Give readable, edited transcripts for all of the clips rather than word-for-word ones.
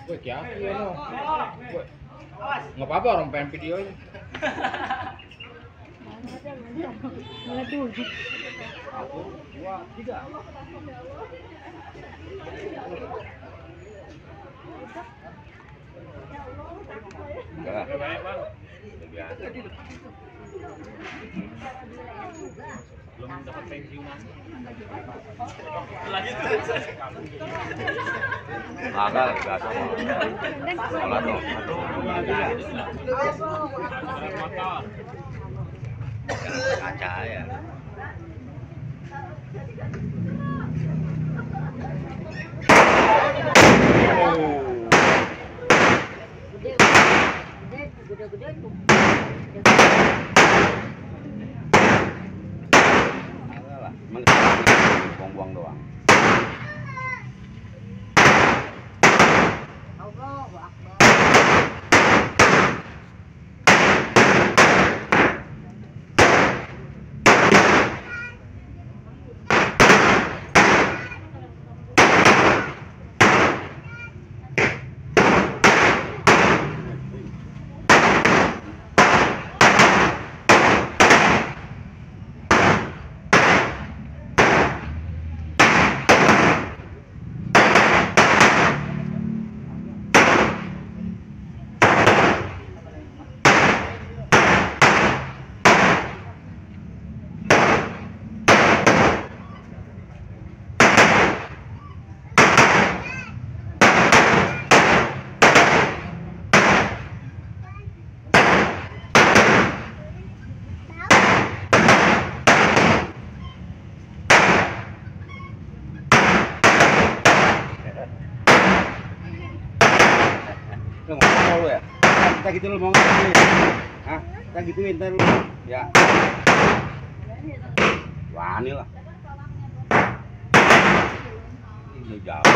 Woi, kya? Woi. Nggak apa-apa orang pengen videonya. Mana dulu? 1, 2, 3. Enggak. Banyak bang. Biasa. Belum dapat pensiunan. Agak biasa. Salah tuh. Kaca ya. Gede tuh. Agak lah. Buang-buang doang. Allahu Akbar. Lu mau lu ya? Kita gitu lu mau ngapain? Hah? Kita gituin ntar lu. Ya. Wani lah. Ini jauh.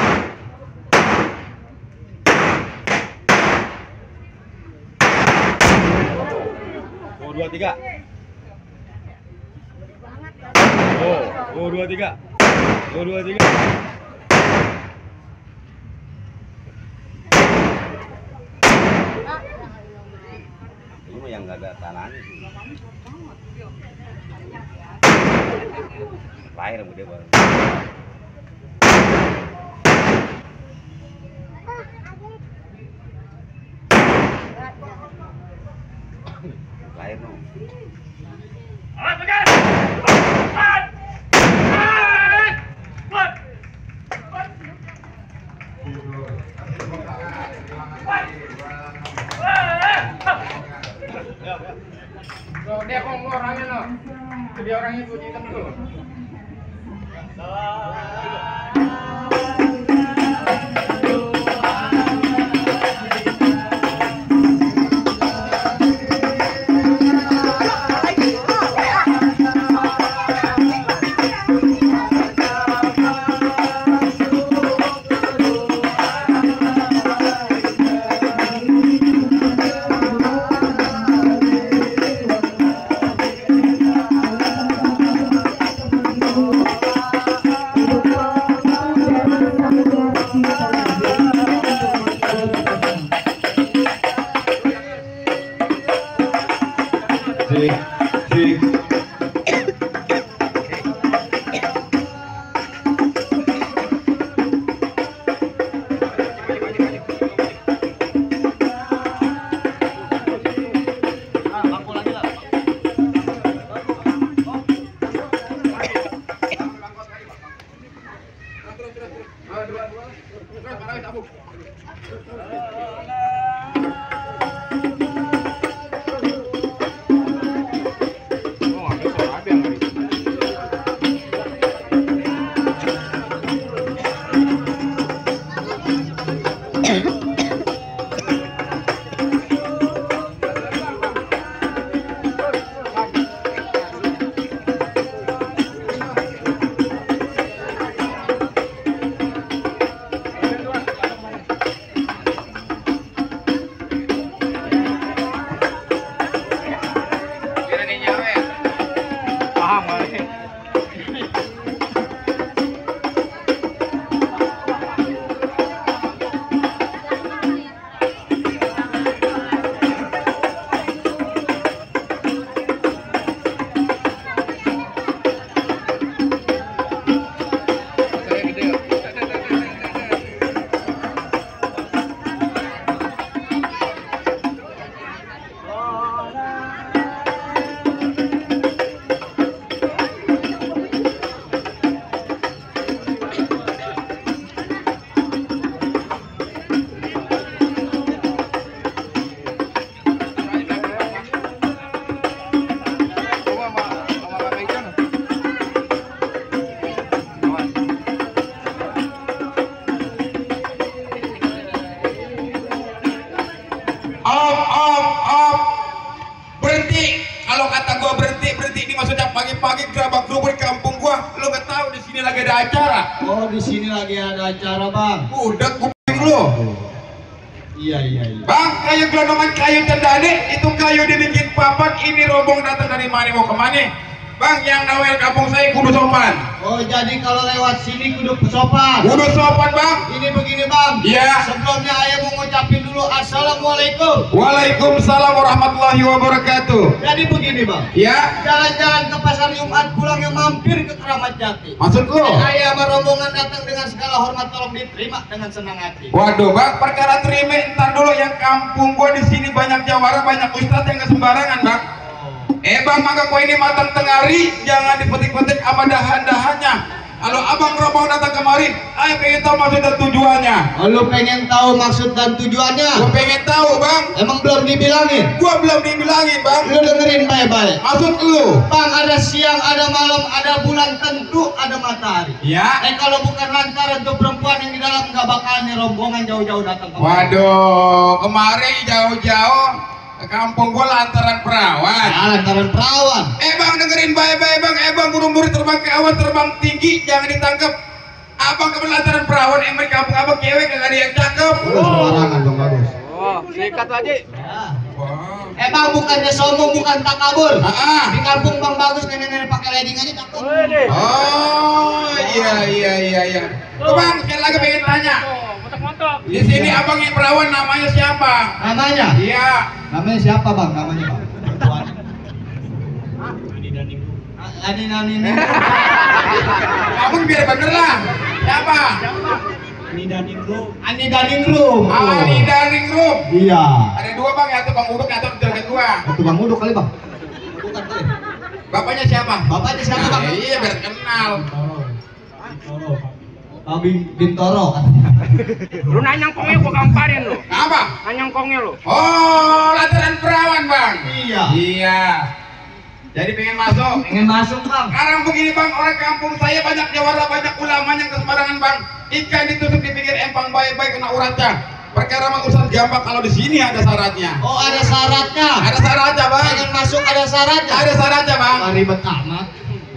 Oh, 2, 3. Oh, 2, 3. Oh, 2, 3. Ini mah yang nggak ada tanahnya sih. Lahir muda baru. Lahir no. Loh, dia kok orangnya no? Dia orangnya gue hitam dulu. acara. Oh, di sini lagi ada acara, Bang. Udah kuping lu. Iya. Bang, kayu gelondongan kayu cendane, itu kayu dibikin papan, ini rombong datang dari mana mau kemana? Bang, yang nawel kampung saya kudu sopan. Oh, jadi kalau lewat sini kudu sopan. Kudu sopan, Bang. Ini begini, Bang. Iya. Sebelumnya ayah mau ngucapin dulu Assalamualaikum. Waalaikumsalam warahmatullahi wabarakatuh. Jadi begini, Bang. Ya, Jalan-jalan ke pasar Jumat pulang yang mampir ke Keramat Jati. maksud lu? Ayah sama rombongan datang dengan segala hormat, tolong diterima dengan senang hati. Waduh, Bang, perkara terima entar dulu, yang kampung gua di sini banyak jawara, banyak ustadz yang gak sembarangan, Bang. Bang, maka kau ini matang tengari, jangan dipetik-petik sama dahan-dahannya. Kalau abang rombong datang kemari, ayah pengen tahu maksud dan tujuannya. Lu pengen tahu maksud dan tujuannya? Gua pengen tahu, Bang. Emang belum dibilangin? Gua belum dibilangin, Bang. Lu dengerin baik-baik. Maksud lu? Bang, ada siang, ada malam, ada bulan, tentu ada matahari. Ya. Kalau bukan lantaran tuh perempuan yang di dalam gak bakal nih rombongan jauh-jauh datang ke Waduh, kemarin jauh-jauh ke kampung gua lantaran perawan. ya, lantaran perawan. Bang, dengerin baik-baik, Bang. Bang, burung-burung terbang ke awan, terbang tinggi, jangan ditangkap. Abang ke lantaran perawan, di kampung abang cewek kagak ada yang cakep. Sembarangan, Bang, bagus. Oh, sikat aja. Ya. Wah. Bang, bukannya sombong, bukan takabur. Ah. Di kampung Bang bagus, nenek-nenek pakai legging aja cakep. Oh, iya. Tuh, Bang, sekali lagi pengen tanya. Mantap-mantap. Di sini abang yang perawan namanya siapa? Namanya? Iya. Namanya siapa, Bang? Namanya, Bang? Ani Nani. Abang biar bener lah. Siapa? Ani Daningrum. Ali Daningrum. Iya. Ada dua, Bang, ya, tuh Bang Uduk atau juragan gua. Itu Bang Uduk kali, Bang. Bukan kali. Bapaknya siapa? Bapaknya siapa, Bang? Nah, iya, biar kenal. Bang Bintoro katanya. Lu nanyang kongnya gua gamparin lu. Apa? Nanyang kongnya lu. Oh, lantaran perawan, Bang. Iya. Iya. Jadi pengen masuk. Pengen masuk, Bang. Sekarang begini, Bang, orang kampung saya banyak jawara, banyak ulama yang kesembarangan, Bang. Ikan ditusuk di pinggir empang baik-baik kena uratnya. Perkara Mang Ustaz gampang, kalau di sini ada syaratnya. Oh, ada syaratnya. Ada syaratnya, Bang. Pengen masuk ada syaratnya. Ada syaratnya, Bang. Ah, ribet amat.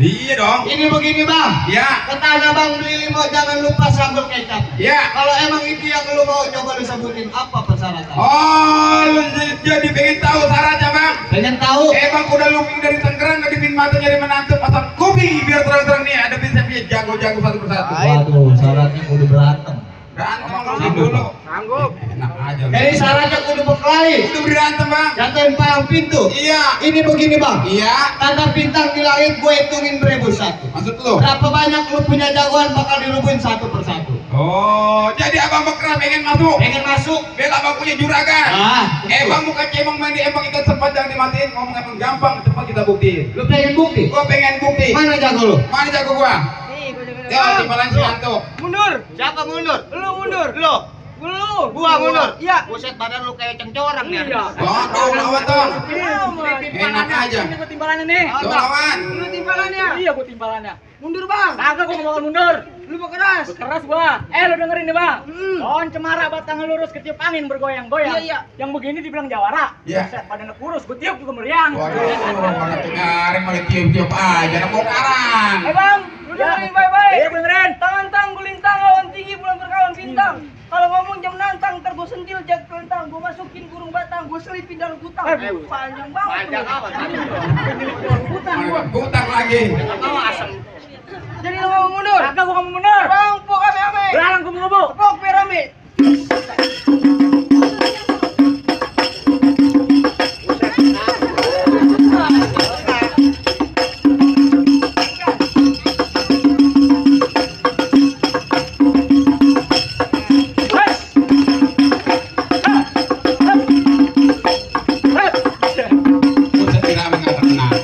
Iya dong. Ini begini, Bang. Ya. Ketanya Bang beli limo, jangan lupa sambal kecap. Ya. Kalau emang itu yang lu mau, coba lu sebutin apa persyaratan. Oh, lu jadi pengen tahu syaratnya, Bang. Pengen tahu? Bang, udah luping dari Tangerang, ngadepin mata nyari menantu, pasang kuping biar terang-terang nih, ada bisa jago-jago satu persatu. Waduh, syaratnya kudu berantem. Berantem sama dulu. Sanggup. Enak aja. Jadi syaratnya kudu berkelahi. Udah berantem, Bang. Jatuhin palang pintu. Iya. Ini begini, Bang. Iya. Tanda bintang di langit gue hitungin 1001. Maksud lu? Berapa banyak lu punya jagoan bakal dirubuhin satu persatu. Oh, jadi abang Bekra pengen masuk. Pengen masuk? Biar abang punya juragan. Ah, Bang, bukan cemong mandi, emang ikan sempat jangan dimatiin. Ngomong emang gampang, cepat kita buktiin. lu pengen bukti? Gua pengen bukti. Mana jago lu? Mana jago gua? Nih, gua jaga. Ya, timbalan si Anto. Mundur. Siapa mundur? Lu mundur. Lu. Lu. Gua mundur. Iya. Buset, badan lu kayak cengcorang nih. Iya. Tuh, lawan tuh. Enak aja. Ini gua timbalannya nih. Tuh, lawan. Lu timbalannya. Iya, gua timbalannya. Mundur, Bang. Kagak gua mau mundur. Lu mau keras. Keras gua. Lu dengerin nih, Bang. Pohon cemara batangnya lurus, ketiup angin bergoyang-goyang. Iya. Yang begini dibilang jawara. Iya. Buset, badannya kurus, gua tiup juga meriang. Waduh, mana tengaring malah tiup-tiup aja, anak bongkaran. Bang, lu dengerin baik-baik. Iya, beneran. Tangan-tang gulintang, awan tinggi, bulan berkawan bintang. Kalau ngomong jam nantang, ntar gua sentil jak kelentang, gua masukin burung batang, gua selipin dalam gutang. Panjang banget. Panjang amat. Gutang gua. Butang lagi. Asem. Jadi lu mau mundur? Kagak, gua mau mundur. Bang, pok ame-ame. Belarang gua mau ngebuk. Pok pirami. Buset, tidak mengatak menang.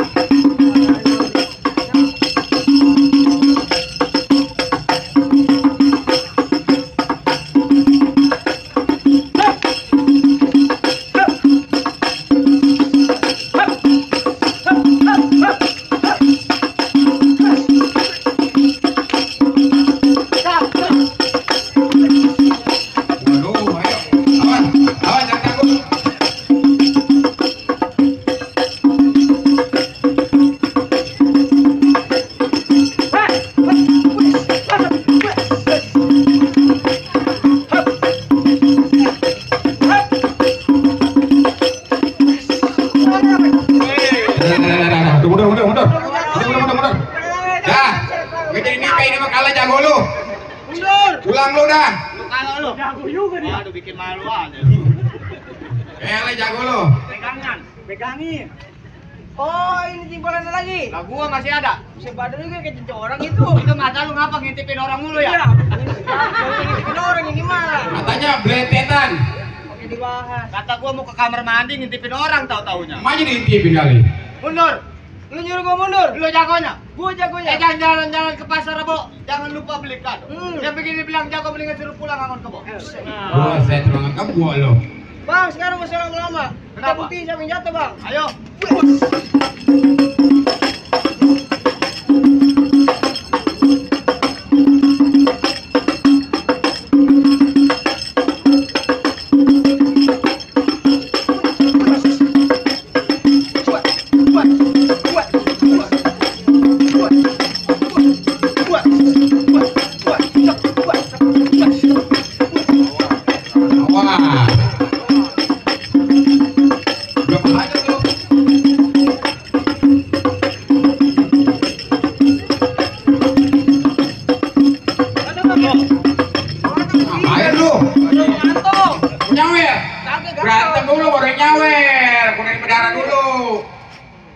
Oke, jadi ini mah kalah jago lu. Mundur. Ulang lu dah. Lu kalau lu. Jago juga dia. Aduh bikin malu aja. Kalah jago lu. Pegangan. Pegangin. Oh, ini timbalan lagi. Lah gua masih ada. Sebadan juga kayak cincin orang itu. Itu mata lu ngapa ngintipin orang mulu ya? Iya. Kalau ngintipin orang ini mah. Katanya bletetan. Oke dibahas. Kata gua mau ke kamar mandi ngintipin orang tahu-taunya. Emaknya diintipin kali. Mundur. Lu nyuruh gua mundur. Lu jagonya. Gua jagonya. Jangan jalan-jalan ke pasar, Bo. Jangan lupa beli kado. Hmm. Yang begini bilang jago mendingan suruh pulang angon ke Bo. Gua saya banget ke gua lo. Bang, sekarang masih lama-lama. Kita Kenapa? buktiin siapa yang jatuh, Bang. Ayo. Wah. Berapa aja tuh? Ngapain lu? Ngantuk. Nyawer. Kagak Berantem dulu baru nyawer. Kunin berdarah dulu.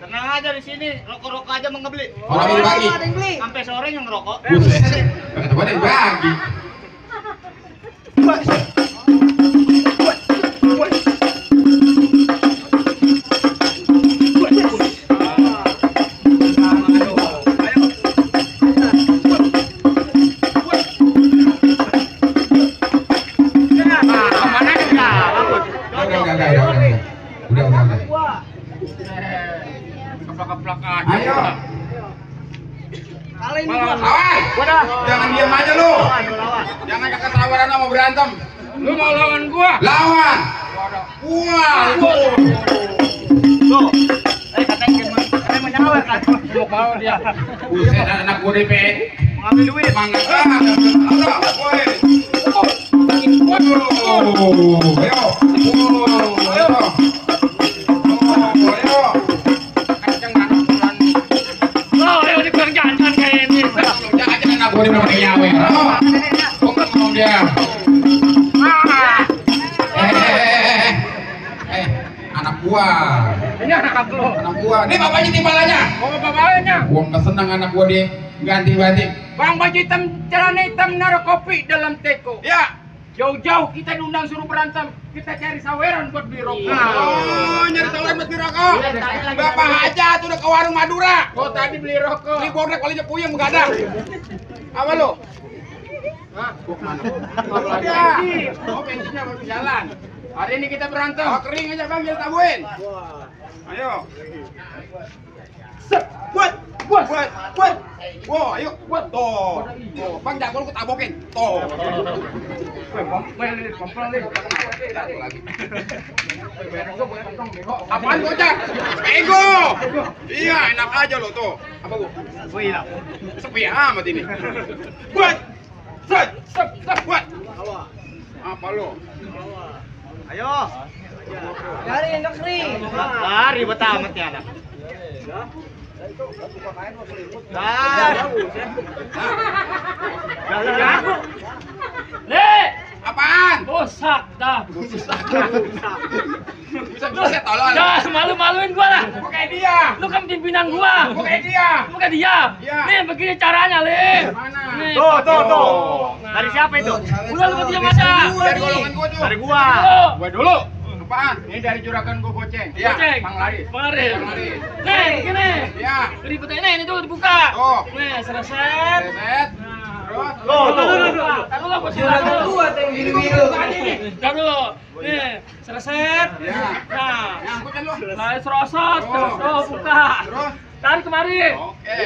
Tenang aja di sini, rokok-rokok aja mau ngebeli. Orang ini dibagi. Ada yang beli. Sampai sore yang ngerokok. Buset. Kata gua dibagi. Mana nih ya? Bagus. Udah. Wah. Keplak-keplak Ayo. Kali ini gua. Lawan. Wadah. Jangan diam aja lu. Lawan. Jangan kakak tawaran mau berantem. Lu mau lawan gua? Lawan. Wah. Tuh. Katanya mau nyawer kan? Mau dia. Buset anak gua DP. Ngambil duit. Mangga. Woi. Ayo. Ayo. Kenceng anak bulan. Oh, ayo dibilang jangan kayak ini. Jangan anak gua dia pakai nyawer. Bukan ngomong dia. Anak gua. Ini anak lu. Anak gua. Nih bapaknya timbalannya. Mau bapaknya? Gua nggak senang anak gua dia ganti-ganti. Bang baju hitam, celana hitam, naruh kopi dalam teko. Ya. Jauh-jauh kita diundang suruh berantem, kita cari saweran buat beli rokok. Oh, nyari tawaran buat beli rokok. Iya, tadi lagi Bapak nyari. aja tuh udah ke warung Madura. Oh tadi beli rokok. Beli bonek palingnya puyeng begadang. Apa lu? Hah? Gua kemana? Oh, bensinnya baru jalan. Hari ini kita berantem. Oh, kering aja bang, jangan tabuin. Ayo. Set, buat. Wah, ayo, buat. Tuh. Tuh, bang jago lu ketabokin. Tuh. Satu lagi. Apaan bocah? Ego. Iya, enak aja lo tuh. Apa gua? Sepi amat ini. Buat. Set, buat. Apa lo? Ayo. Dari negeri. Lari bet amat ya anak. Le, Apaan? bosak dah. Bisa tolong. Jangan malu-maluin gua lah. Gua kayak dia. Lu kan pimpinan gua. Gua kayak dia. Lu kan dia. Iya. Nih begini caranya, Le. Mana? Nih, Tuh. Nah. Dari siapa itu? Udah lu diam aja. Dari golongan gua tuh. Dari gua. Lu. Gua dulu. Apaan? Ini dari juragan gua goceng. Iya. Goceng. Bang Laris. Mari. Bang Laris. Nih, begini. Iya. Ribet ini tuh dibuka. Oh. Nih, selesai. Set. Terus. Taruh dulu, gua Juragan gua tuh yang biru-biru. Taruh dulu. Nih, selesai. Iya. Nah, Nyangkut kan lu? nah serosot, Oh. terus tuh buka. Terus. Tarik kemari. Oke.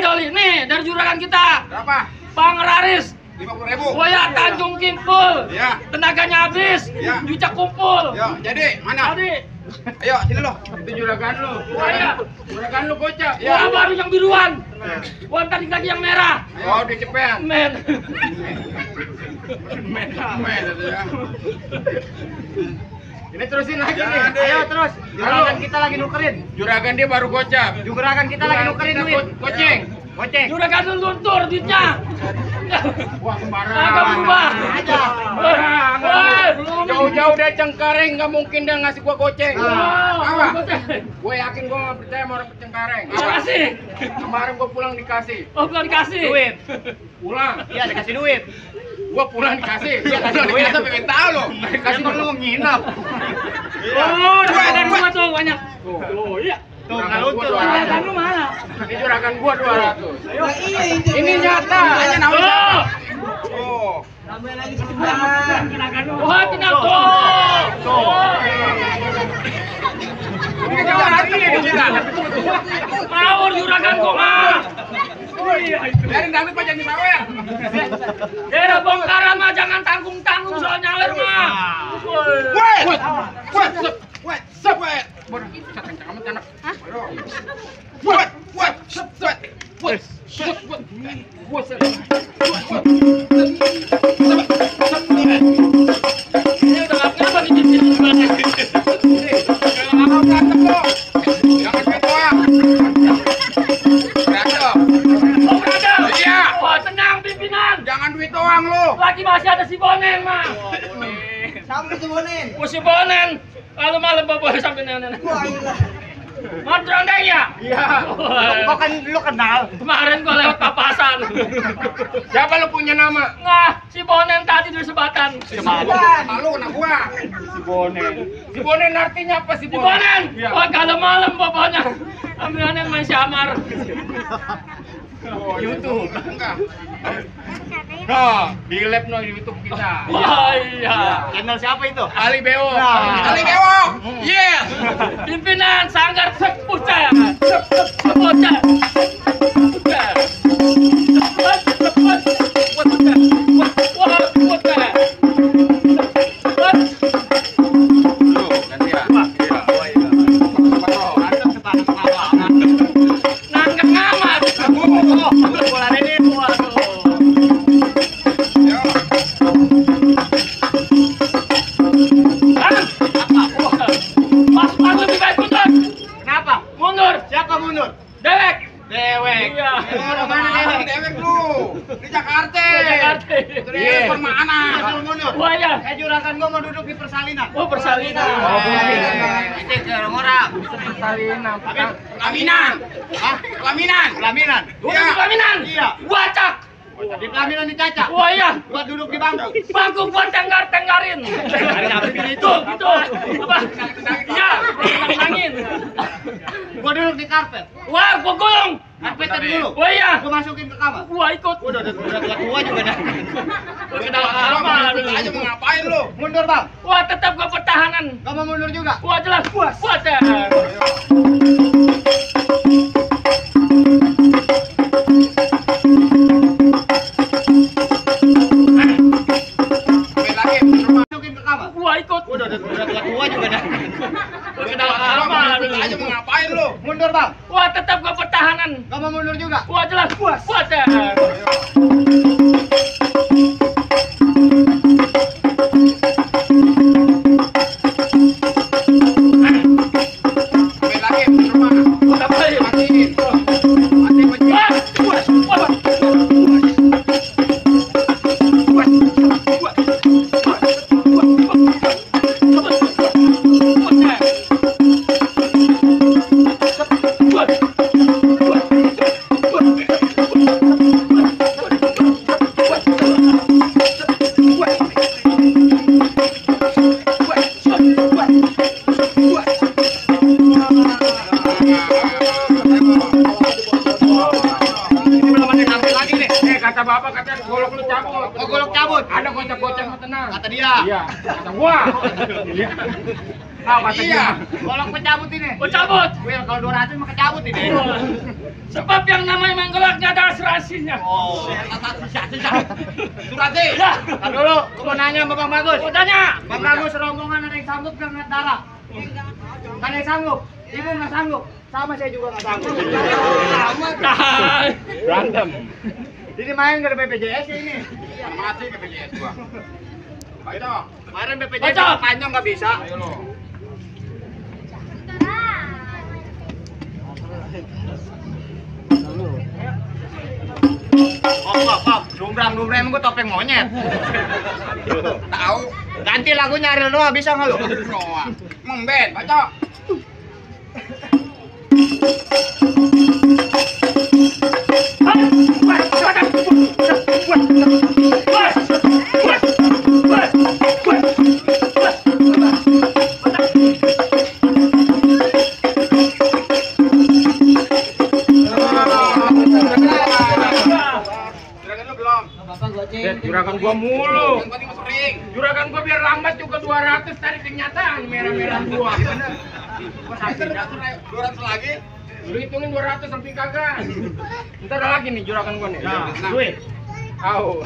Doli. Nih, dari juragan kita. Berapa? Bang Raris. 50.000. Boya Tanjung Kimpul. Iya. Tenaganya habis. Iya. Duitnya kumpul. Yo, jadi mana? Tadi. Ayo, sini lo. Itu juragan lu. Boya. Juragan lu bocah. Boya baru yang biruan. Boya tadi lagi yang merah. Oh, di cepean. Men. Men itu ya. Ini terusin lagi Jangan, nih. Dek. Ayo terus. Juragan kita lagi nukerin. Juragan dia baru gocap. Juragan kita lagi nukerin duit. Goceng. Gocek. Juragan luntur duitnya. Wah, sembarang. Agak berubah. Aja. Jauh-jauh dari Cengkareng nggak mungkin dia ngasih gua goceng. Apa? Goceng. Gue yakin gua nggak percaya sama orang Cengkareng. Makasih. Kemarin gua pulang dikasih. Oh, belum dikasih. Duit. Pulang. Iya dikasih duit. Gua pulang dikasih. Iya kasih duit. Kita pengen tahu lo. Kasih lu nginap. Oh, ada rumah tuh banyak. Oh iya. Tuh Juragan kalau gua tuh. 200. Lu mana? Ini juragan gua 200. Ini nyata. Oh, Oh. wah, tinggal tuh. Ini kita hari ini kita. Mawar juragan kok mah. Dari David Pak jadi sawer. Ya bongkaran mah jangan tanggung-tanggung soal nyawer mah. Wait. Baru kencang amat anak. Ini udah kenapa nih di sini? Jangan berantem lo. Jangan main doang. Berantem. Oh, berada. Iya. Wah, tenang pimpinan. Jangan duit doang lo. Lagi masih ada si Bonen mah. Sampai tuh Bonen. Oh, si Bonen. Lalu malam bawa sampai nenek. Wah, iya. Mau trondeng ya? Iya. Kok kan lu kenal? Kemarin gua lewat papasan. Siapa lo punya nama? Nah, si Bonen tadi di sebatan. Lalu kena gua. Si Bonen. Si Bonen artinya apa si Si Bonen. Iya. Wah, kalau malam pokoknya. Ambilannya main syamar. Oh, YouTube. Enggak. Nah, di lab no YouTube kita. Wah, iya. Channel siapa itu? Ali Bewo. Nah. Ali Bewo. Yes. Pimpinan sanggar sepucah. Sepucah. Nangkep ngamat. Bola ini. Mas lebih baik mundur. Kenapa? Mundur. Siapa mundur? Dewek. Dewek. Iya. Mana Dewek? Dewek lu. Di Jakarta. Jakarta. Itu dia mana? Suruh mundur. Wah, ya. Juragan gua mau duduk di persalinan. Oh, persalinan. Itu orang-orang. Salinan. Pelaminan. Hah? Pelaminan. Pelaminan. Duduk di pelaminan. Iya. Wacak. Di pelaminan dicaca. Wah, iya. Gua duduk di bangku. Bangku buat tenggarin. Tenggarin apa ini? Itu. Apa? Iya, tenangin. Gua duduk di karpet. Wah, gua gulung. Karpetnya dulu. Wah, iya. Gua masukin ke kamar. Wah, ikut. Udah tua juga dah. Kenal apa? Aja mau ngapain lu? Mundur, Bang. Wah, tetap gua pertahanan. Gak mau mundur juga. Wah, jelas. Puas. Puas ya. Lagi Masukin ke kamar. Wah, ikut. Udah tua juga dah. Kenal apa? aja mau ngapain lu? Mundur, Bang. Wah, tetap gua pertahanan. Gak mau mundur juga. Wah, jelas. Puas. Puas ya. Lagi rumah. Udah balik. Matiin. Wah, puas. Puas. Kata bapak kata golok lu cabut. Oh, golok cabut. Ada gocap-gocap mah tenang. Kata dia. Iya. Kata gua. Iya. Ah, kata Iya. dia. Golok pencabut ini. Oh, cabut. Well, kalau 200 mah kecabut ini. Sebab yang namanya menggelak nggak ada asuransinya. Oh. Surati. Ya. Tar dulu, gua mau nanya sama Bang Bagus. Oh, tanya. Bang Bagus, rombongan ada yang sanggup gak ngeliat darah? Kan ada yang sanggup. Ibu nggak sanggup. Sama saya juga nggak sanggup. Sama. Tahan. Berantem. Jadi main ke BPJS ya ini. Mati ke BPJS gua. Ayo dong. Kemarin BPJS Baca. panjang nggak bisa. Ayo lo. Pop. Dumbrang emang gua topeng monyet. Tahu. Ganti lagunya Ariel Noah bisa nggak lu? Noah. Emang band, baca. Juragan gua mulu. Yang penting masuk ring. Juragan gua biar lambat juga 200 tadi kenyataan merah-merah gua. Gua sakit. 200 lagi. Lu hitungin 200 sampai kagak. Ntar ada lagi nih juragan gua nih. Nah. Duit. Au.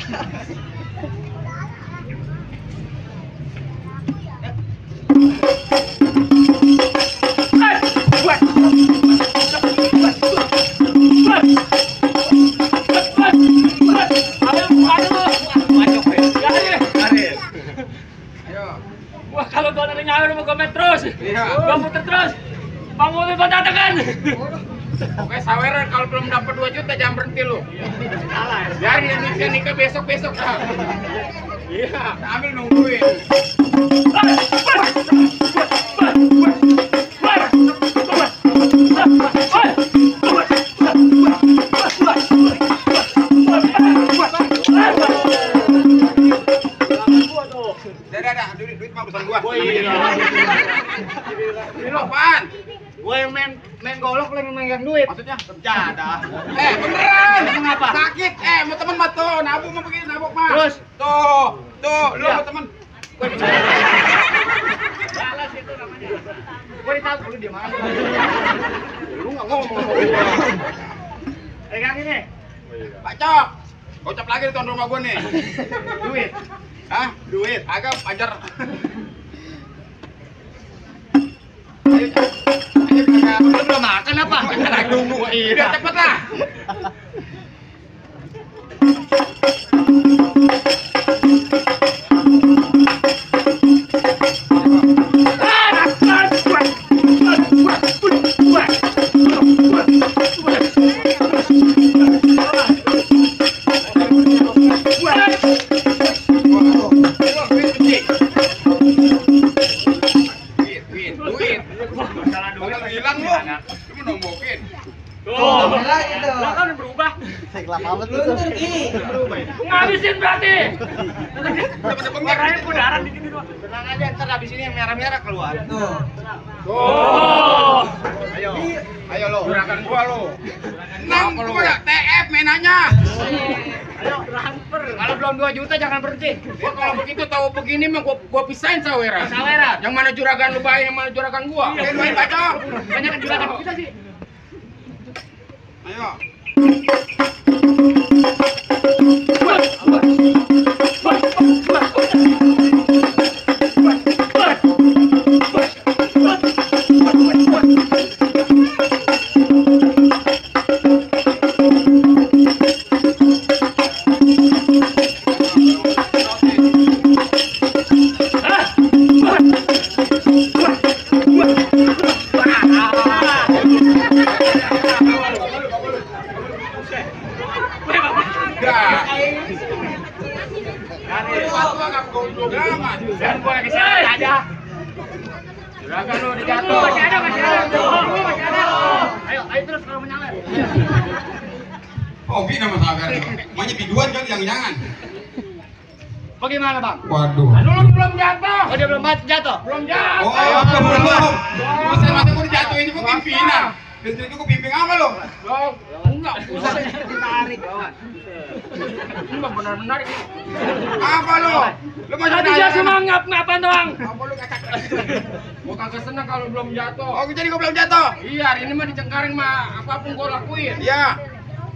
Wah, kalau gua dari nyawer mau komen terus. Iya. Gua muter terus. Bang Mobil gua datangkan. Oke, saweran kalau belum dapat 2 juta jangan berhenti lu. Salah. Biarin nikah besok-besok. Iya, Ambil nungguin. Dah, duit mah urusan gua. Ini lo apaan? Gua yang main golok lu yang megang duit. Maksudnya? Bercanda. Beneran. Emang apa? Sakit. Mau temen mah tuh, nabung mah begini, nabung mah. Terus? Tuh, lu Iya. sama temen. Salah situ namanya. Gua ditangkap lu dia mana? Lu nggak ngomong. Pegang ini. Pak Cok, gocap lagi di tuan rumah gua nih. Duit. Hah? Duit? Agak ajar. Lu belum makan apa? Lagi nunggu. Biar cepet lah. Duit. Kalau hilang lu mau nombokin. Tuh. Lah kan berubah. Ngabisin berarti. Makanya kudaran di sini doang. Tenang aja, ntar habis ini yang merah-merah keluar. Oh. Ayo lo. Juragan gua lo. Nang gua ya TF mainannya. Ayo transfer. Kalau belum 2 juta jangan berhenti. Gua kalau begitu tahu begini mah gua pisahin saweran. Saweran. Yang mana juragan lu bayar, yang mana juragan gua. Main Pak Cok. Banyak juragan kita sih. Ayo. Dan gua lagi sana aja. Juragan lu dijatuh. Masih ada. Ayo terus kalau menyawer. Hobi nama sabar. Maunya biduan kan jangan-jangan. Bagaimana, Bang? Waduh. Lu belum jatuh. Oh, dia belum jatuh. Belum jatuh. Oh, belum. Saya mata gua dijatuhin juga pimpinan. Terus itu gua pimpin apa lo? Loh, enggak usah ditarik kawan. Ini mah benar-benar ini. Apa lo? Lu masih Tadi dia semangat ngapa doang? Apa lu kagak? Gua kagak senang kalau belum jatuh. Oh, jadi gua belum jatuh. Iya, hari ini mah dicengkaring mah apapun gua lakuin. Iya.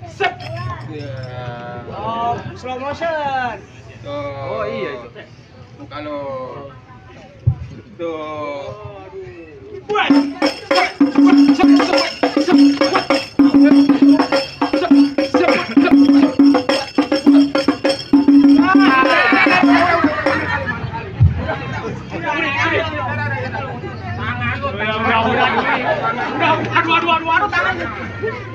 Sep. Oh, slow motion. Tuh. Oh iya itu. Kalau tuh. Aduh, tangan.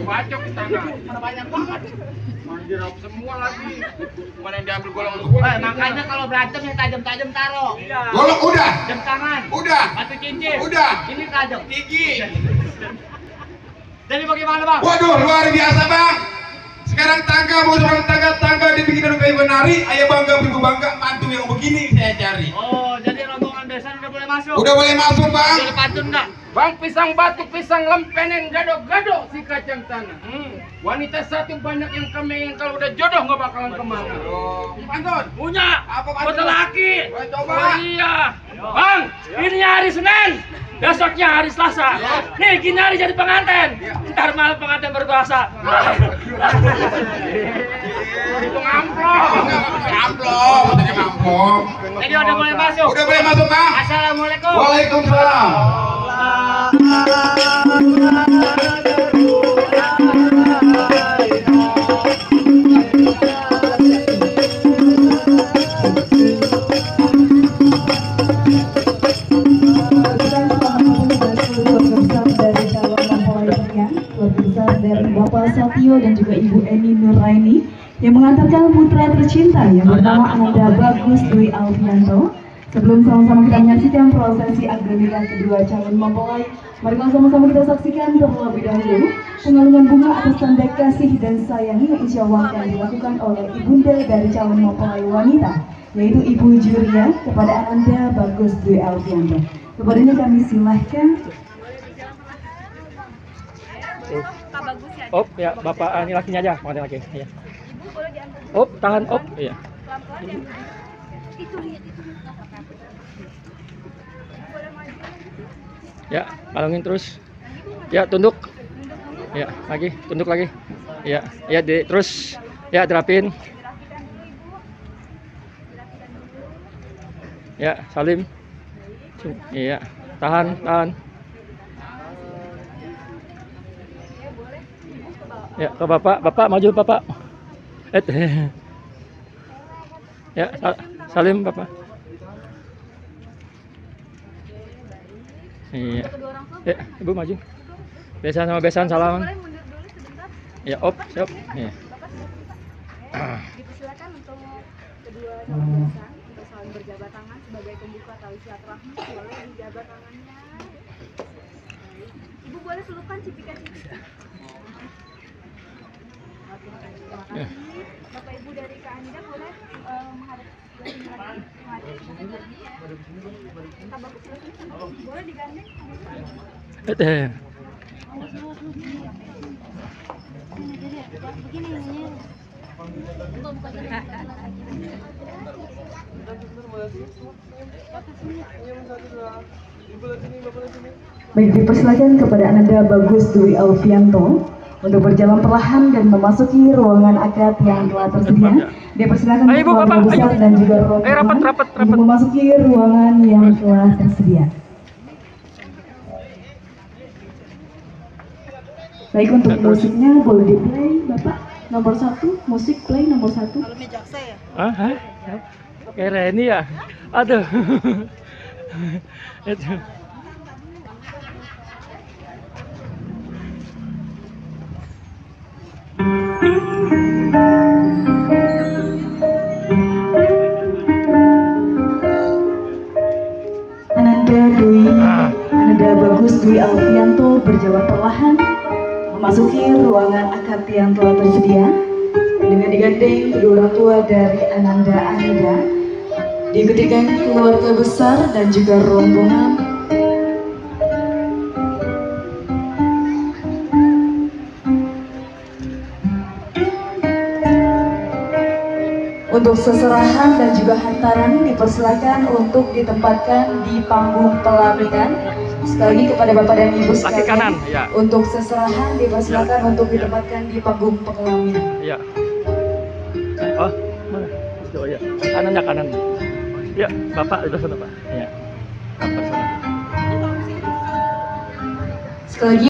Bacok di tangan. Banyak banget. Anjir, semua lagi. Mana yang diambil golongan gua? Makanya kalau berantem yang tajam-tajam taruh. Golok udah. Jam tangan. Udah. Batu cincin. Udah. Ini tajam. Gigi. Jadi bagaimana bang? Waduh, luar biasa bang. Sekarang tangga, mau seorang tangga dibikin dari kayu benari. Ayah bangga, ibu bangga, mantu yang begini saya cari. Oh, jadi rombongan besan udah boleh masuk. Udah boleh masuk bang. Udah pantun enggak? Bang, pisang batu, pisang lempenen, gado-gado si kacang tanah. Wanita satu banyak yang kemengen, kalau udah jodoh nggak bakalan kemana. Pantun. Punya, Apa pantun? betul laki. Ayo, coba. Oh, iya. Bang, ini hari Senin, besoknya hari Selasa. Nih, gini hari jadi pengantin. Ntar malam pengantin berkuasa. Itu ngamplop. Amplop, katanya amplop. Jadi udah boleh masuk. Udah boleh masuk bang. Assalamualaikum. Waalaikumsalam. Dari Bapak Satio dan juga Ibu Eni Nuraini yang mengantarkan putra tercinta yang bernama Ananda Bagus Dwi Alfianto. Sebelum sama-sama kita menyaksikan prosesi akad kedua calon mempelai, mari sama-sama kita saksikan terlebih dahulu pengalungan bunga atas tanda kasih dan sayang yang insya Allah akan dilakukan oleh ibunda dari calon mempelai wanita, yaitu Ibu Juria kepada Ananda Bagus Dwi Alfianto. Kepadanya kami silahkan. Pak Bagus ya. Op, ya bapak ini lakinya aja, pengantin laki. Ya. Ibu boleh diantar. Op, tangan op. Iya. Pelan-pelan ya. Itu lihat itu. Boleh maju. Ya, kalungin terus. Ya, tunduk. Ya, lagi, tunduk lagi. Ya, ya terus. Ya, terapin. Ya, salim. Iya, tahan. Ya, ke bapak maju bapak. Ya, salim bapak. Iya. Ya, ibu maju. Besan sama besan salaman. Boleh mundur dulu sebentar. Ya, op, siap. Iya. Dipersilakan untuk kedua calon besan untuk saling berjabat tangan sebagai pembuka tali silaturahmi. Boleh dijabat tangannya. Ibu boleh pelukan cipika-cipika. Terima kasih. Bapak Ibu dari Kak Anida boleh menghadap Kak Bagus boleh digandeng. Begini ini. Baik, dipersilakan kepada Ananda Bagus Dwi Alfianto untuk berjalan perlahan dan memasuki ruangan akad yang telah tersedia. Dipersilakan keluarga besar dan juga rombongan untuk memasuki ruangan yang telah tersedia. Baik, untuk musiknya boleh di play, Bapak. Nomor 1, musik play nomor 1. Kalau jaksa ya. Ah, kayak ini ya. Aduh. Itu. Ananda Bagus Dwi Alfianto berjalan perlahan memasuki ruangan akad yang telah tersedia dengan digandeng kedua orang tua dari Ananda Anida, diikutikan keluarga besar dan juga rombongan. Untuk seserahan dan juga hantaran dipersilakan untuk ditempatkan di panggung pelaminan. Sekali lagi kepada Bapak dan Ibu sekalian, kanan, ya. Untuk seserahan dipersilakan untuk ditempatkan di panggung pelaminan. Ya. Oh, mana? Oh ya. Kanan. Ya, Bapak di sana, Pak. Ya. Bapak sana. Sekali lagi